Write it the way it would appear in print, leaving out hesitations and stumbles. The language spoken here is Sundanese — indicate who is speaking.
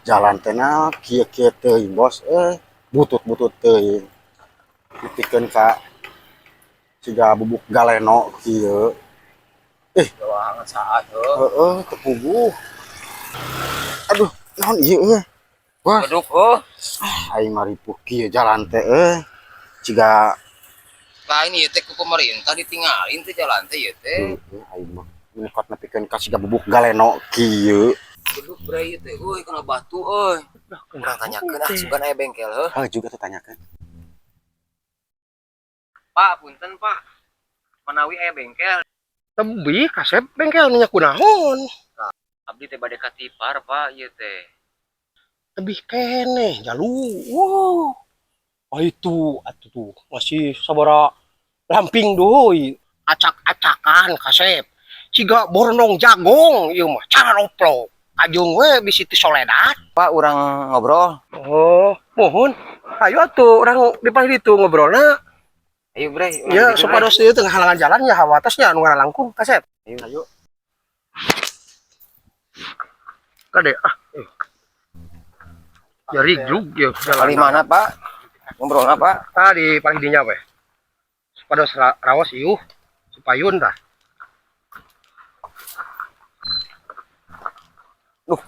Speaker 1: Jalan teh na kieu-kieu teuing, Bos, eh, butut-butut teuing. Nepikeun ka siga bubuk galeno kieu.
Speaker 2: Doangan saat heuh.
Speaker 1: Heeh, teu puguh. Aduh, naon ieu euy? Wah,
Speaker 2: Beduk heuh.
Speaker 1: Aing mah ripuh kieu jalan teh euy. Siga
Speaker 2: Lain ieu teh ku pemerintah ditinggalin teh jalan teh ieu teh.
Speaker 1: Heueuh, aing mah menekot nepikeun ka siga bubuk galeno kieu.
Speaker 2: Beduk bre ieu teh euy, kana batu euy. Urang tanyakeun ah, sugan aya bengkel heuh.
Speaker 1: Heuh, juga tuh tanyakeun.
Speaker 2: Pak, punten, Pak. Manawi aya bengkel?
Speaker 3: Tebih kasep bengkel nya kunaon?
Speaker 2: Abdi teh bade ka Tipar, Pak, ieu teh.
Speaker 3: Tebih keneh jalu. Wow. Oh itu atuh tuh masih sabara lamping deui. Acak-acakan kasep. Siga bornong jagong ieu mah cara roplok. Kajung we bisi ti soledat.
Speaker 2: Pak, urang ngobrol.
Speaker 3: Oh, mohon. Ayo atuh urang di palih ditu ngobrolna.
Speaker 2: Ayo bre, urang
Speaker 3: Ya,
Speaker 2: di ditu, bre.
Speaker 3: Supados ieu teu ngahalangan jalan ya hawatasnya anu ngalalangkung kasep.
Speaker 2: Ayo.
Speaker 1: Ayo.
Speaker 3: Kade ah. Eh. Jari glug ya jalan.
Speaker 2: Palih mana, Pak? Ngobrolna, Pak?
Speaker 3: Ah, di palih dinya we. Supados raos iuh supayun tah.
Speaker 2: Duh,